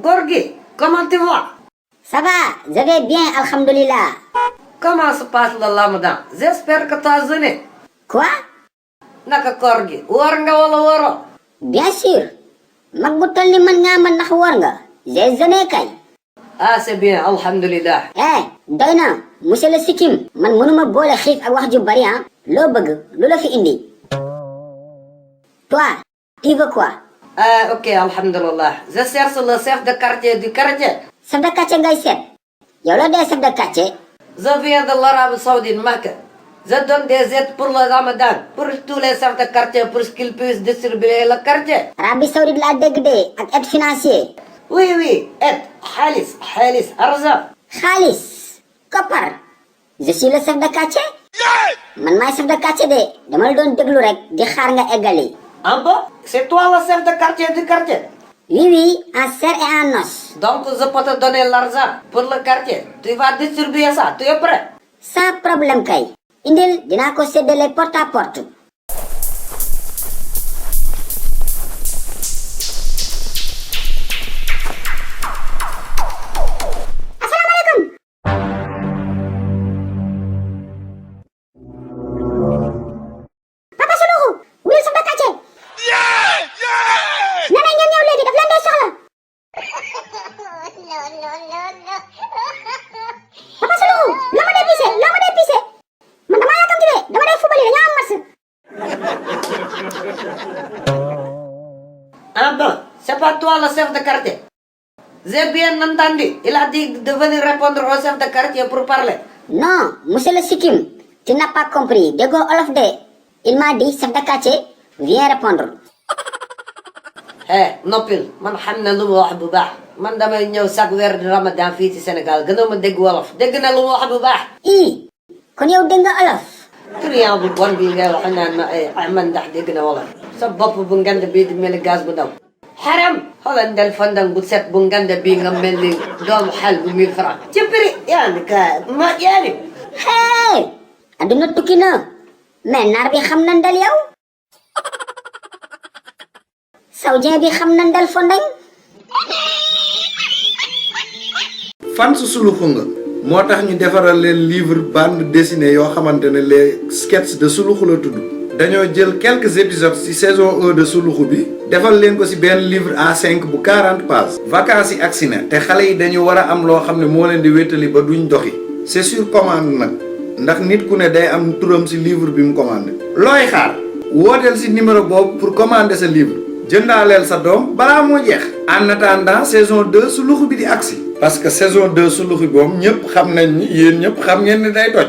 Gorgui, comment tu vas? Ça va, je vais bien, alhamdoulilah. Comment se passe le Ramadan? J'espère que tu as jeûné. Quoi? Naka koor gi woor nga wala wooroo? Bien sûr. Mag bu toll ni man nga man ndax woor nga. J'ai jeûné kay. Ah, c'est bien, alhamdulillah. Doy na, monsieur le Sikkim. Man mënuma boole xiif ak wax ju bari ah. Loo bëgg, lu la fi indi? Toi, tu veux quoi? Ah, ok, alhamdulillah. Je cherche le chef de quartier du quartier. Chef de quartier ngay seet. Yow loo dee chef de quartier? Je viens de l'Arabie Saoudite, Mecca. Je donne des aides pour le Ramadan, pour tous les chefs de quartier, pour qu'ils puissent distribuer le quartier. Arabie Saoudite laa dégg de ak aide financier. Oui, aide, xaalis, argent. Xaalis, koppar. Je suis le chef de quartier. Man maay chef de quartier de. Dama la doon déglu rek di xaar nga eggali. Ah bon? C'est toi le chef de quartier du quartier? Oui, en chair et en os. Donc je peux te donner l'argent pour le quartier. Tu vas distribuer ça, tu es prêt? Sans problème kay. Indil dinaa ko séddale porte à porte. Asalaamaaleykum. Papa Suluxu, wuyul chef de quartier. Nee na ngeen ñëw léegi daf leen dee soxla. Papa Suluxu, loo ma dee pise. Man damaa yàkkamti de, dama dee fubali dañoo am match. Ah bon, c'est pas toi le chef de quartier? J'ai bien entendu. Il a dit de venir répondre au chef de quartier pour parler. Non, monsieur le Sikkim, tu n'as pas compris. Dégo olof de. Il m'a dit chef de quartier, viens répondre. Noppil, man xam na lu mu wax bu baax. Man damay ñëw chaque weer di Ramadan fii ci Sénégal gënoo ma dégg wolof. Dégg na lu mu wax bu baax. Kon yow dégg nga olof. Client bu bon bii ngay wax naan ma man ndax dégg na wolof. Sa bopp bu ngand bii di mel ni gaz bu ndaw. Xaram xoolal ndel fandang bu set bu ngand bii nga mel ni doomu xal bu 1000 francs. ci prix yaani. Adduna tukki na. Mais naar bi xam na ndel yow. Saoudien bi xam na ndel fondang. fan su suluxu nga moo tax ñu defaral leen livre bande dessinée yoo xamante ne les sketchs de suluxu la tudd dañoo jël quelques épisodes ci saison 1 de suluxu bi defal leen ko ci benn livre A5 bu 40 pages vacances yi agsi na te xale yi dañu war a am loo xam ne moo leen di wéttali ba duñ doxi c'est sur commande nag ndax nit ku ne day am turam ci livre bi mu commandé looy xaar wooteel ci numéro boobu pour commander sa livre jëndaaleel sa doom balaa moo jeex en attendant saison 2 suluxu bi di agsi parce que saison 2 suluxu boobu ñëpp xam nañ ni yéen ñëpp xam ngeen ne day toj